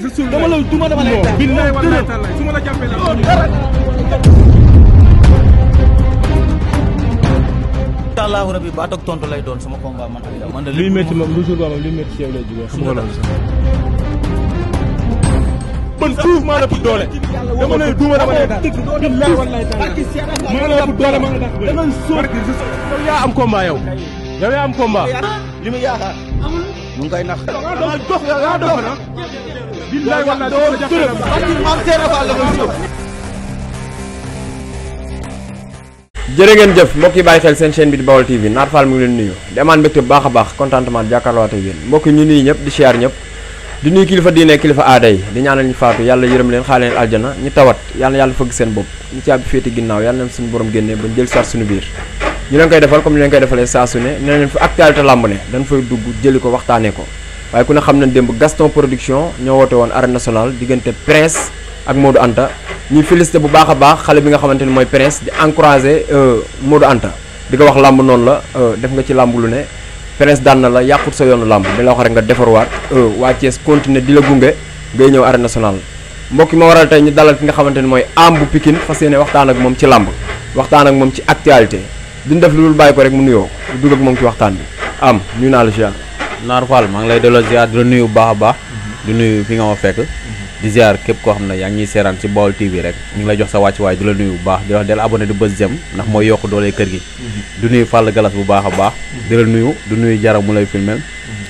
dama la duma dama lay taal. billahi wallahi taala su ma la jàppee la. Allahu rabbi baat ak tontu lay doon sama combat man ak yow. man de luy métti moom lu jour boobu luy métti ci yow lay jógee xam nga loolu sax. man fuuf maa la ëpp doole. dama lay duma dama lay taal. billahi wallahi taala maa la ëpp doole maa la taal. dama sóor yow yaa am combat yow. yow yaa am combat. li mu yaakaar mu ngi koy nax. yaa dox yaa dox na. billahi wallahi jërë ngeen jëf mbokk yi bàyyi xel seen chaîne bi di Baol TV Naar Fall mu ngi leen nuyu di amaan mbégte bu baax a baax contentement jàkkaarloo ak yéen mbokk ñu nuyu ñëpp di siyaar ñëpp di nuyu kilifa diine kilifa aada yi di ñaanal ñu faatu yàlla yërëm leen xaale leen aljana ñu tawat yàlla fëgg seen bopp ñu caabi féete ginnaaw yàlla na suñu borom génnee ba jël saat suñu biir ñu leen koy defal comme ni leen koy defalee saa su ne nee leen fi actualité lamb ne dañ fay dugg jëli ko waxtaanee ko waaye ku ne xam nañ démb Gaston Production ñoo woote woon arène nationale diggante Prince ak Modou Anta ñuy félicité bu baax a baax xale bi nga xamante ni mooy Prince di encouragé Modou Anta di ko wax làmb noonu la def nga ci làmb lu ne Prince daan na la yàqut sa yoonu làmb di la wax rek nga defarwaat waa Thiès continuer di la gunge ngay ñëw arène nationale mbokk yi ma waral tey ñu dalal ki nga xamante ni mooy Am bu Pikine fas yéene waxtaan ak moom ci làmb waxtaan ak moom ci actualité duñ def lu dul bàyyi ko rek mu nuyoo dugg ak moom ci waxtaan bi Am nuyu naa la ziar. Naar Fall maa ngi lay delloo ziar di la nuyu bu baax a baax di nuyu fi nga ma fekk di ziar képp koo xam ne yaa ngi ñuy seeraan ci Baol TV rek ñu ngi lay jox sa wàcc waaye di la nuyu bu baax di wax del abonné di bës jëm ndax mooy yokk doole kër gi du nuyu Fall Galas bu baax a baax di la nuyu du nuyu Jara mu lay filmel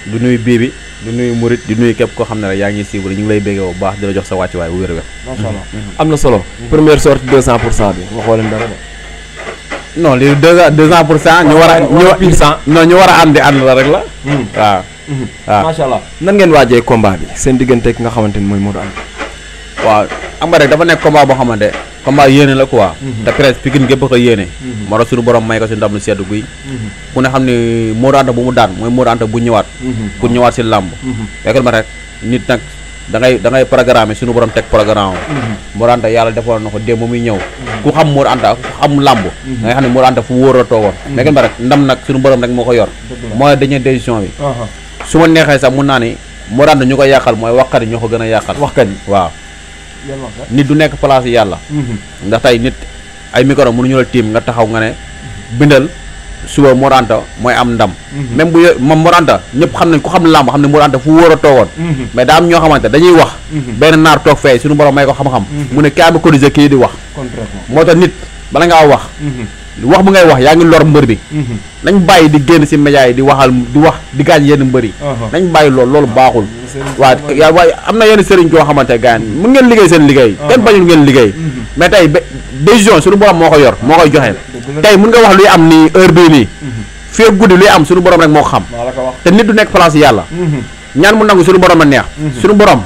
du nuyu Bibi du nuyu Murit di nuyu képp koo xam ne rek yaa ngi ñuy suivre ñu ngi lay béggee bu baax di la jox sa wàcc waaye bu wér-wér macha allah am na solo première sortie 200 pour cent bi waxoo leen dara de non li 200 pour cent ñu war a ñu war a ànd la rek la waaw waaw macha allah nan ngeen waajee combat bi seen diggante ki nga xamante ni mooy Modou Anta waaw am nga rek dafa nekk combat boo xamante combat yéene la quoi te Prince Pikine gépp ko yéene moo tax suñu borom may ko si ndam lu seddu guy ku ne xam ne Modou Anta bu mu daan mooy Modou Anta bu ñëwaat pour ñëwaat si làmb fekk ma rek nit nag da ngay programme suñu borom teg programme Modou Anta yàlla defoon na ko démb muy ñëw ku xam Modou Anta ku xam làmb da ngay xam ne Modou Anta fu wóor a toogoon fekk ma rek ndam nag suñu borom rek moo ko yor mooy dañuy décision bi su ma neexee sax mun naa ni Modou Anta ñu ko yàqal mooy waxkat yi ñoo ko gën a yàqal waxkat yi waaw nit du nekk place yàlla ndax tey nit ay micro mënuñu la tiim nga taxaw nga ne bindal suba Modou Anta mooy am ndam même bu moom Modou Anta ñëpp xam nañ ko xam làmb xam ne Modou Anta fu wóor a toogoon mais daa am ñoo xamante dañuy wax benn naar toog fee suñu borom may ko xam-xam mu ne kaa bi corrigé kii di wax moo tax nit bala ngaa wax bu ngay wax yaa ngi lor mbër bi nañ bàyyi di génn si média yi di waxal di wax di gaañ yenn mbër yi nañ bàyyi loolu baaxul waaye am na yenn sëriñ koo xamante gaañ mun ngeen liggéey seen liggéey kenn bañul ngeen liggéey mais tey décision suñu borom moo ko yor moo koy joxe tey mun nga wax luy am nii heure bii nii fii guddi luy am suñu borom rek moo ko xam te nit du nekk place yàlla ñaan mu nangu suñu borom a neex suñu borom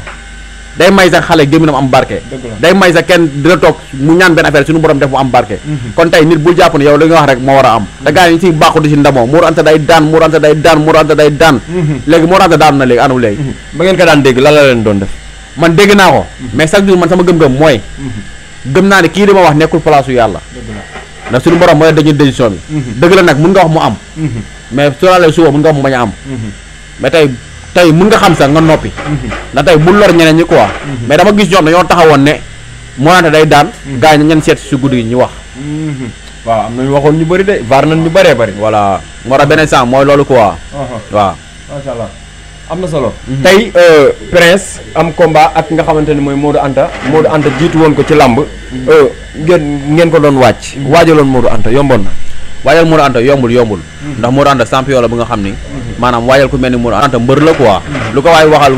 day may sax xale gémminam am barke day may sax kenn dina toog mu ñaan benn affaire suñu borom def mu am barke kon tey nit bul jàpp ne yow li nga wax rek moo war a am te gars yi ñu siy baaxu di si ndamoo Modou Anta day daan Modou Anta day daan Modou Anta day daan léegi Modou Anta daan na léegi anu léegi ba ngeen ko daan dégg lan la leen doon def man dégg naa ko mais chaque jour man sama gëm-gëm mooy gëm naa ne kii di ma wax nekkul place u yàlla ndax suñu borom mooy dañuy décision bi dëgg la nag mun nga wax mu am mais sooraale suba mun nga wax mu bañ a am mais tey mun nga xam sax nga noppi ndax tey bu lor ñeneen ñi quoi mais dama gis ñoom dañoo taxawoon ne Modou Anta day daan gars yi ñen seet si guddi gi ñu wax waaw am na ñu waxoon ñu bëri de var nañ ñu bëree bëri voilà moo tax beneen sens mooy loolu quoi waaw macha allah am na solo tey Prince am combat ak nga xamante ni mooy Modou Anta jiitu woon ko ci làmb ngeen ko doon waajaloon Modou Anta yomboon na waajal Modou Anta yombul ndax Modou Anta champion la bu nga xam ni maanaam waajal ku mel ni Modou Anta mbër la quoi lu ko waay waxal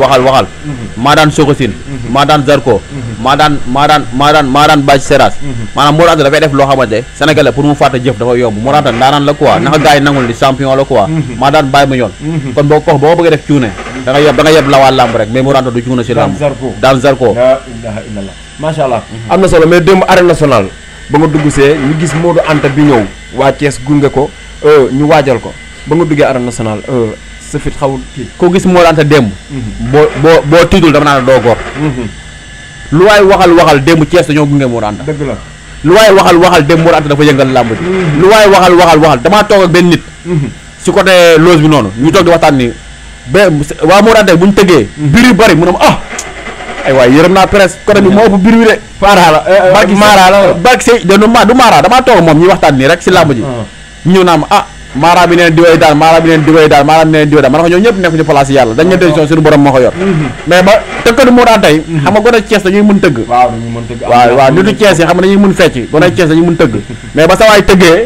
maa daan Sokosine maa daan Zarko maa daan Bathie Seras maanaam Modou Anta dafay def loo xamante Sénégalais pour mu fàtte jëf dafa yomb Modou Anta ndaanaan la quoi naka gars yi nangul ni champion la quoi maa daan bàyyi ma ñoon kon boo ko bëggee def cuune da nga yeb la waa làmb rek mais Modou Anta du cuune si làmb daan Zarko la ilaha illallah macha allah am na solo mais démb arène nationale ba nga dugg see ñu gis Modou Anta bi ñëw waa Thiès gunge ko ñu waajal ko ba nga duggee arène nationale sa fit xawul kii ko gis Modou Anta démb boo tiitul dama naan doo góor lu waay waxal démb Thiès dañoo gunge Modou Anta dëgg la lu waay waxal démb Modou Anta dafa yëngal làmb ji lu waay waxal damaa toog ak benn nit si côté loge bi noonu ñu toog di waxtaan ni ba waa Modou Anta bu ñu tëggee biir yu bëri mu ne ma ay waay yërëm naa presse côté bi moo ëpp biir wi de Mara la barki sey du Mara damaa toog moom ñuy waxtaan nii rek si làmb ji ñëw naa ma Mara bi neen diwéy daal Mara bi neen diwéy daal Mara bi neen diwéy daal ma ne ko ñoom ñëpp nekk ñu place yàlla dañ ne décision suñu borom moo ko yor mais ba tëggkatu moo daan tey xam nga gone Thiès dañuy mën tëgg waaw nitu Thiès yi xam nga dañuy mën fecc gone Thiès dañuy mën tëgg mais ba sa waay tëggee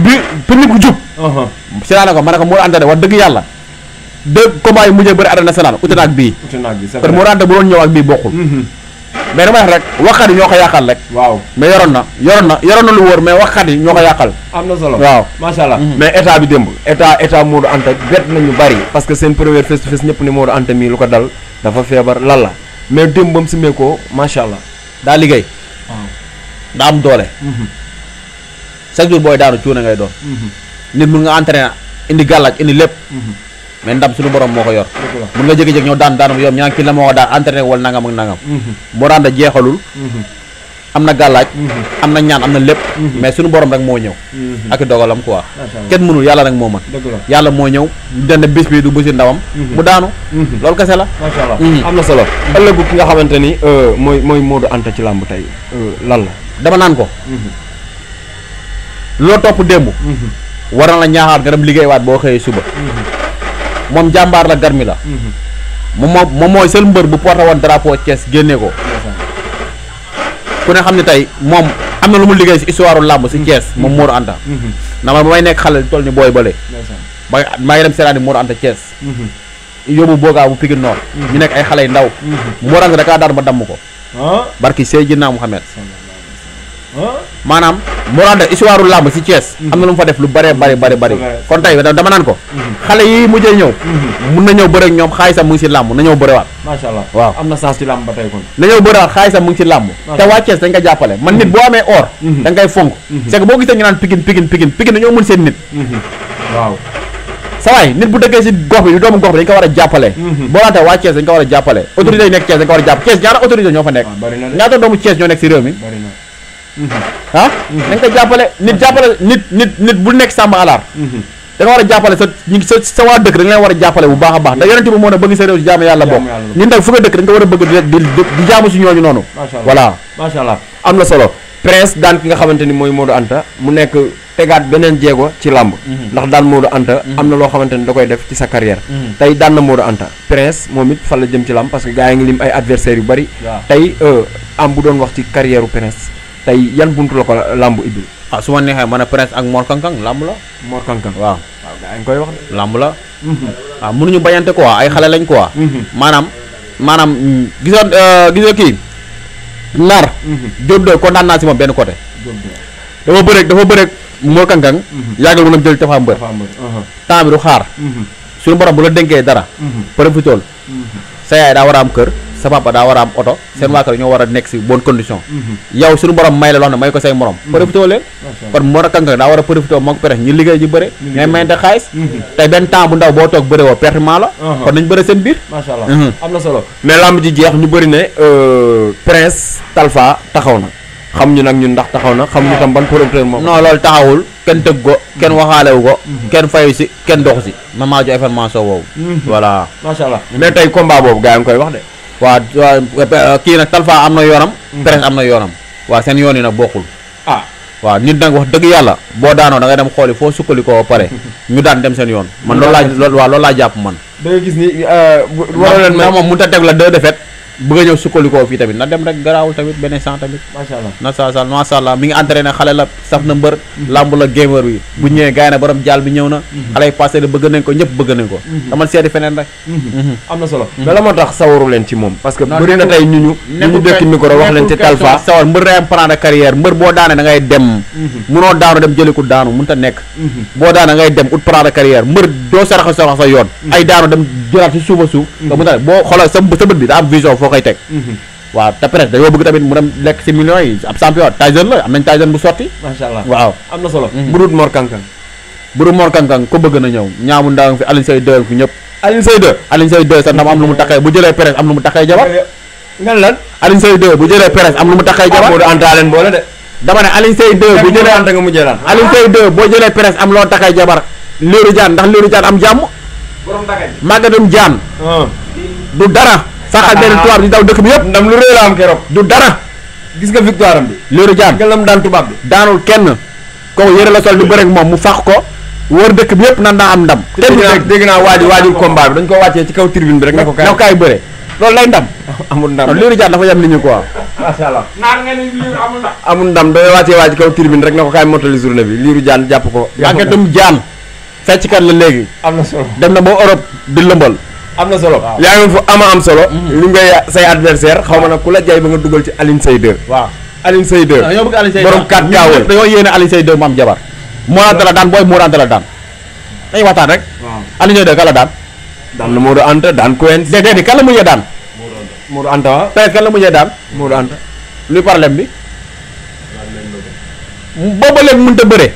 bi public bu jub si laa ne ko ma ne ko moo ante de wax dëgg yàlla deux combats yi mujjee bëri arène nationale ute naag bii kon moo ante bu doon ñëw ak bii bokkul mais dama wax rek waxkat yi ñoo ko yàqal rek waaw mais yoroon na lu wóor mais waxkat yi ñoo ko yàqal am na solo waaw macha allah mais état bi démb état Modou Anta bett nañu bari parce que seen première face to face ñëpp ni Modou Anta mii lu ko dal dafa feebar lan la mais démb ba mu simee ko macha allah daa liggéey daa am doole chaque jour booy daanu cuune ngay doon nit mun nga entraîner indi gàllaaj indi lépp mais ndam suñu borom moo ko yor mun nga jékki-jékki ñëw daan yoom ñaa kii la moo ko daan entraîner wala nangam ak nangam moo daan da jeexalul am na gàllaaj am na ñaan am na lépp mais suñu borom rek moo ñëw ak i dogalam quoi kenn mënul yàlla rek moo mën yàlla moo ñëw dend bis bi du bési ndawam mu daanu loolu kese la macha allah am na solo ëllëgu ki nga xamante ni mooy Modou Anta ci làmb tey lan la dama naan ko loo topp démb war na la ñaaxaat nga dem liggéeywaat boo xëyee suba moom jàmbaar la garmi la moom mooy seul mbër bu porté woon drapeau Thiès génnee ko ku ne xam ne tey moom am na lu mu liggéey si histoire làmb si Thiès moom Modou Anta na ma ba may nekk xale toll ni booy bële ba maa ngi dem seetaani Modou Anta Thiès yóbbu boogaa bu Pikine Nord ñu nekk ay xale yu ndaw Modou Anta da kaa daan ba damm ko barki Seydina Mouhamed maanaam Modou Anta histoire làmb si Thiès am na lu mu fa def lu bëree bëri kon tey dama naan ko xale yi mujjee ñëw mun na ñëw bëre ak ñoom xaalisam mu ngi si làmb na ñëw bërewaat macha allah waaw am na sens ci làmb ba tey kon na ñëw bërewaat xaalisam mu ngi si làmb te waa Thiès dañ ko jàppale man nit boo amee or da nga koy fonk c'est que boo gisee ñu naan Pikine dañoo mën seen nit waaw sa waay nit bu dëkkee si gox bi du doomu gox bi dañ ko war a jàppale boo laante waa Thiès dañ ko war a jàppale autorité yi nekk Thiès dañ ko war a jàpp Thiès ñaata autorité ñoo fa nekk ñaata doomu Thiès ñoo nekk si réew mi dañ ko jàppale nit bu nekk sàmm alaar da nga war a jàppale sa waa dëkk da nga leen war a jàppale bu baax a baax da yonent bi moo ne bëgg sa réew si jaamu yàlla bokk ñun nag fu nga dëkk dañ ko war a bëgg di jaamu si ñooñu noonu voilà macha allah am na solo Prince daan ki nga xamante ni mooy Modou Anta mu nekk tegaat beneen jéego ci làmb ndax daan Modou Anta am na loo xamante ni da koy def ci sa carrière tey daan na Modou Anta Prince moom it fan la jëm ci làmb parce que gars yi ngi lim ay adversaires yu bari tey am bu doon wax ci carrière u Prince tey yan buntu la ko làmb ibbil su ma neexee ma ne Prince ak Mor Kankang làmb la Mor Kankang waaw gaa yi ngi koy wax de làmb la waaw mënuñu bañante quoi ay xale lañ quoi maanaam gisoo kii Nar Diop de kontaan naa si moom benn côté dafa bëreeg Mor Kankang yàggal mu nag jël Tapha Mbeur temps bi du xaar suñu borom bu la dénkee dara profitool sa yaay daa war a am kër sa papa daa war a am oto seen waa kër ñoo war a nekk si bonne condition yow suñu borom may la loo xam ne may ko say morom profitoo leen kon Mor Kankang daa war a profitoo moo ko Prince ñu liggéey ji bëre ñooy mayante xaalis tey benn temps bu ndaw boo toog bëre woo pertement la kon nañ bëre seen biir macha allah am na solo mais lamb ji jeex ñu bëri ne Prince Talfa taxaw na xam ñu nag ñun ndax taxaw na xam ñu tam ban promoteur moo non loolu taxawul kenn tëgg ko kenn waxaalewu ko kenn fayu si kenn doxu si ma maa jo information boobu voilà macha allah mais tey combat boobu gars yi ngi koy wax de waaw kii nag Talfa am na yoonam Prince am na yoonam waaw seen yoon yi nag bokkul waaw nit nag wax dëgg yàlla boo daanoo da ngay dem xooli foo sukkandikoo ba pare ñu daan dem seen yoon man loolu laa jàpp man da nga gis ni waroon leen moom mënut a teg la 2 défaites bëgg a ñëw sukkandikoo fii tamit na dem rek garaawul tamit beneen sant tamit macha allah mi ngi entraîné xale la saf na mbër lamb la gamer bi bu ñëwee gaay na borom jaal bi ñëw na xale yi passé la bëgg nañ ko ñëpp bëgg nañ ko damal seeti feneen rek am na solo mais la moo tax sawaru leen ci moom parce que bëri na tey ñu dëkk micro wax leen ci Talfa sawar mbër day am plan de carrière mbër boo daane da ngay dem munoo daanu dem jëliku daanu mënut a nekk boo daane da ngay dem ut plan de carrière mbër doo saraxa sa yoon ay daanu dem jëlaat si suufa suuf nga mënut a boo xoolal sa bët bi daa am vision foo koy teg waaw te Prince dañoo bëgg tamit mu dem lekk si millions yi ab champion Tyson la am nañ Tyson bu sotti macha allah waaw am na solo burut Mor Kankang ko bëgg na ñëw ñaamu ndaw fi Alioune Seye 2 fi ñëpp Alioune Seye 2 sax ndam am lu mu taxee bu jëlee Prince am lu mu taxee jabar ngan lan Alioune Seye 2 bu jëlee Prince am lu mu taxee jabar Modou Anta leen boole de dama ne Alioune Seye 2 bu jëlee Anta nga mujjee lan Alioune Seye 2 boo jëlee Prince am loo taxee jabar Lirou Diane ndax Lirou Diane am jàmm Magadou Diane du dara taxal benn tubaab di daw dëkk bi yëpp ndam lu rëy la am keroog du dara gis nga victoire am bi Lirou Diane nga lam daan tubaab bi daanul kenn kooku yëre la sol di bëre ak moom mu fax ko wër dëkk bi yëpp nan daa am ndam dégg naa waajul combat bi dañ ko wàccee ci kaw tribune bi rek ne ko kaay bëre loolu lay ndam amul ndam Lirou Diane dafa yem nit ñi quoi macha allah amul ndam da wàccee waa ci kaw tribune rek ne ko kaay mottali journée bi Lirou Diane jàpp ko yàggatum Diane fecckat la léegi am na solo dem na ba Europe di lëmbal am na solo yaa ngi fu am solo li ngay say adversaire xaw ma nag ku la jaay ba nga dugal ci Alioune Seye 2 waaw Alioune Seye 2 dañoo bëgg Alioune Seye borom 4 kaawul dañoo yéene Alioune Seye 2 mu am jabar moo daan la daan booy moo daan la daan dañuy waxtaan rek Alioune Seye 2 kan la daan daan na Modou Anta daan Coen déedéet kan la mujjee daan Modou Anta waaw peut-être kan la mujjee daan Modou Anta luy problème bi booba léegi mënut a bëre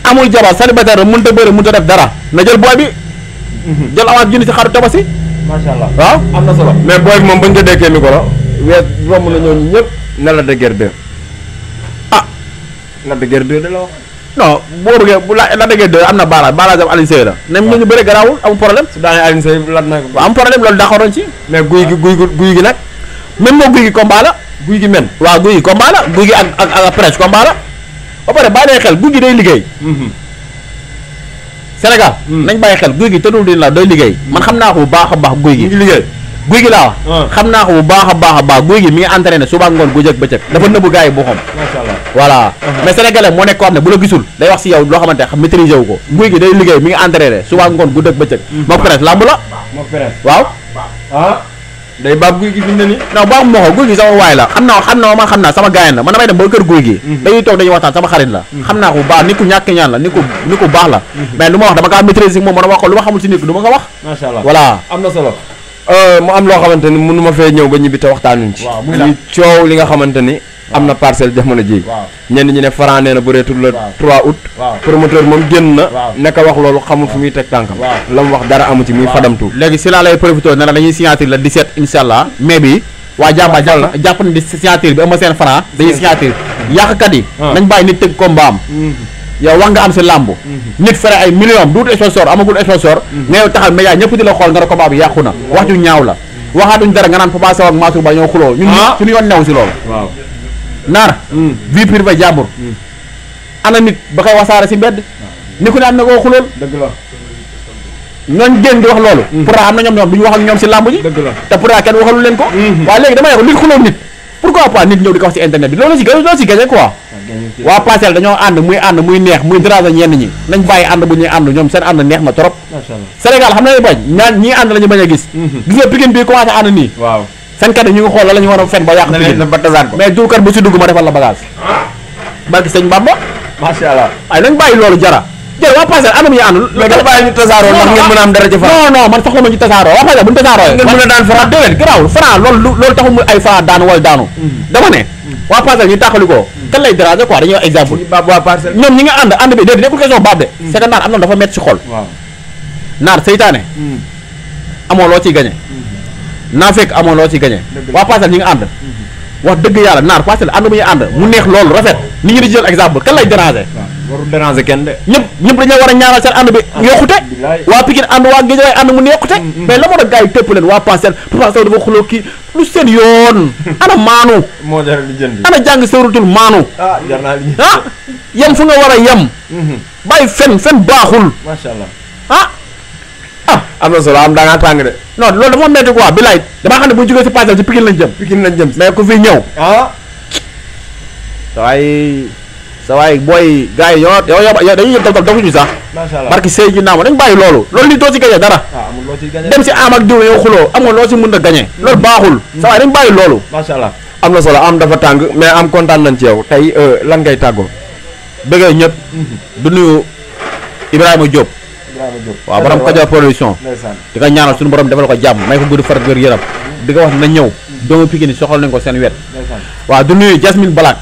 amul jabar célibataire la mënut a bëre mënut a def dara na jël booy bi jël avance junni si xaru Tabaski macha allah waaw am na solo mais booy bi moom bañ ko dékkee micro weer romb na ñooñu ñëpp ne la de guerre 2 ah la de guerre 2 de la wax non boo bëggee bu la déggee de am na barrage am Alioune Seye la nem ñu bëre garaawul amul problème su daanee Alioune Seye lat na ko waaw am problème loolu d'accord ci mais guy gi nag même moo guy gi combat la guy gi men waaw guy gi combat la guy gi ak presse combat la ba pare bàyyi leen xel guy gi day liggéey Sénégal nañ bàyyi xel guy gi tëddul din la day liggéey man xam naa ko bu baax a baax guy gi liggéey guy gi laa wax xam naa ko bu baax a baax guy gi mi ngi entraîné suba ngoon guddi ak bëccëg dafa nëbbu gars yi boo xam macha allah voilà mais sénégalais moo nekk koo xam ne bu la gisul day wax si yow loo xamante xam maîtriser wu ko guy gi day liggéey mi ngi entraîné suba ngoon guddi ak bëccëg moo presse lamb la moo presse waaw ah day baab guy gi fi mu ne nii non baax moo ko guy gi sama waay la xam naa sama gaayen la man damay dem ba kër guy gi dañuy toog dañuy waxtaan sama xarit la xam naa ko bu baax nit ku ñàkk ñaan la nit ku baax la mais lu ma wax dama kaa maîtriser si moom dama wax ko lu ma xamul si nit du ma ko wax macha allah voilà am na solo mu am loo xamante ni mënu ma fee ñëw ba ñibbi te waxtaanuñ ci muy coow li nga xamante ni am na parcelle jamono ji ñenn ñi ne Franc nee na bëreetul le 3 août promoteur moom génn na nekk wax loolu xamul fu muy teg tànkam la mu wax dara amu ci muy fadamtu léegi si laa lay profité ne la dañuy signature le 17 incha allah mai bi waa jàmba jàpp na di signature bi ama seen Franc dañuy signature yàqkat yi nañ bàyyi nit tëgg combat am yow wax nga am si làmb nit fere ay millions duut sponsor amagul sponsor nga yow taxal média ñëpp di la xool nga ne combat bi yàqu na wax ju ñaaw la waxaatuñ dara nga naan Papa Sow ak Mansour Ba ñoo xuloo ñun suñu yoon new si loolu naar vie privée jàmbur ana nit ba koy wasaare si mbedd ni ku ne am na koo xulool dëgg la ñooñ génn di wax loolu pourtant am na ñoom duñu wax ak ñoom si làmb ji dëgg la te pourtant kenn waxalu leen ko waaye léegi dama ne ko nit xulool nit pourquoi pas nit ñëw di ko wax si internet bi loolu si gagné quoi waa Parcelles dañoo ànd muy neex muy drager ñenn ñi nañ bàyyi ànd bu ñuy ànd ñoom seen ànd neex na trop Sénégal xam na bañ ñaan ñii ànd la ñu bañ a gis gis nga Pikine bii commencé ànd nii waaw fenkat yi ñu ngi xool la ñu war a fen ba yàq Pikine ba tasaat ko mais duukat bu si dugg ma defal la bagage barki sëñ Bamba macha allah ay nañ bàyyi loolu jara waa Parcelles ànd mu ñu ànd mais nga bàyyi ñu tasaaroo ndax ngeen mën a am dara ci Franc non man soxla ma ñu tasaaroo waa Parcelles bu ñu tasaaroo ngeen mën a daan Franc déedéet garaawul Franc loolu taxul mu ay Franc daanu wala daanu dama ne waa Parcelles ñu tàqali ko kan lay déranger quoi dañuy wax exemple waa Parcelles ñoom ñi nga ànd bi déedéet nekkul question baab de c'est que naar am na dafa metti si xol naar seytaane amoo loo ciy gañe naa fekk amoo loo ciy gañe waa Parcelles ñi nga ànd wax dëgg yàlla naar Parcelles ànd bu ñuy ànd mu neex loolu rafet nit ñi di jël exemple kan lay déranger warul déranger kenn de ñëpp dañoo war a ñaanal seen ànd bi yokkute waa Pikine ànd waa Guédiawaye ànd mu nekkute mais la moo tax gars yi tëpp leen waa Parcelles Papa Sow dafa xuloo kii lu seen yoon ana maanu moo jar li jënd ana jàng sawratul maanu jar naa li yem fu nga war a yem bàyyi fen baaxul macha allah am na solo am da ngaa tàng de non loolu dafa metti quoi bilaay damaa xam ne bu ñu jógee si Parcelles si Pikine lañ jëm mais ku fi ñëw sa waay booy gars yi yow dañuy yëg daf dofuñu sax macha allah barki sëy ji naa ma dañ bàyyi loolu li doo si gañe dara amul loo ci gañe dem si am ak diw yow xuloo amoo loo si mën a gañe loolu baaxul sa waay dañ bàyyi loolu macha allah am na solo am dafa tàng mais am kontaan nañ ci yow tey lan ngay tàggoo bëggee ñëpp du nuyu Ibrahima Diop waaw borom Kajoor production di ko ñaanal suñu borom defal ko jàmm may ko gudd farat wér yaram di ko wax na ñëw doomu Pikine soxal nañ ko seen wet waaw du nuyu Jasmine Balak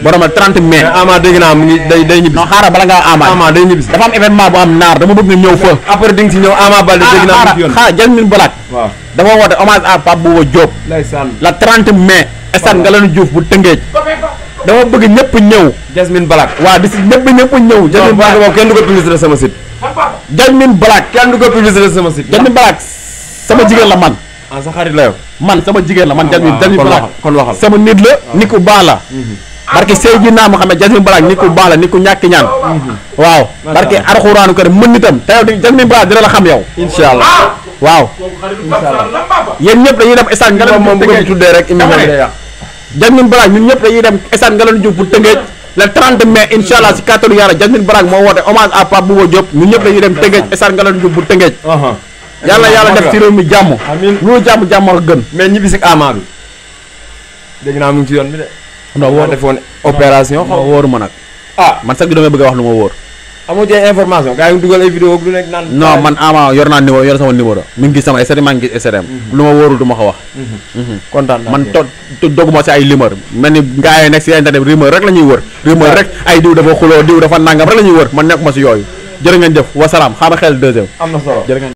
borom 30 mai Ama dégg naa mu ngi day ñibbi non xaaral bala ngaa Ama day ñibbi dafa am événement bu am naar dama bëgg nga ñëw fa après di nga si ñëw Ama Baldé dégg naa mu xaaral Jasmine Balak waaw dafa woote hommage à Pape Bouba Diop la 30 mai stade Ngalandou Diouf bu Tëngéej dama bëgg ñëpp ñëw Jasmine Balak waaw di si ñëpp ñëw Jasmine Balak boobu kenn du ko publicité sama site Jasmine Balak kenn du ko publicité sama site Jasmine Balak sama jigéen la man ah sa xarit la yow. man sama jigéen la man Jasmine Black kon waxal sama nit la nit ku baax la barke Seydina Muhammad Jasmine Black nit ku baax la nit ku ñàkk ñaan waaw barke Alxuraanu Karim mën nitam te yow di Jasmine Black dina la xam yow inshallah waaw yéen ñëpp dañuy dem stade nga moom bu ko tuddee rek émission bi day yàq. Jasmine Black ñun ñëpp dañuy dem stade nga leen jóg pour Tëngéej le 30 mai inshallah si kàttanu yàlla Jasmine Black moo woote hommage à Pape Bouba Diop ñun ñëpp dañuy dem Tëngéej stade nga leen jóg pour Tëngéej yàlla def ci réew mi jàmm amiin lu jàmm ak gën mais ñibbi si Ama bi dégg naa mu ngi ci yoon bi de. non wóor defoon opération non wóoruma nag man sax gi damay bëgg a wax lu ma wóor amoo ci information gars yi dugal ay vidéo ak lu nekk naan. non man Ama yor naa numéro yor sama numéro mi ngi gis sama SRM maa ngi gis SRM lu ma wóorul du ma ko wax kontaan naa man doguma si ay rumeur mel ni gars yi nekk si internet rumeur rek la ñuy wër rumeur rek ay diw dafa xuloo diw dafa nangam rek la ñuy wër man nekkuma si yooyu jërë ngeen jëf wasalaam xaama xel deuxième am na solo jërë ngeen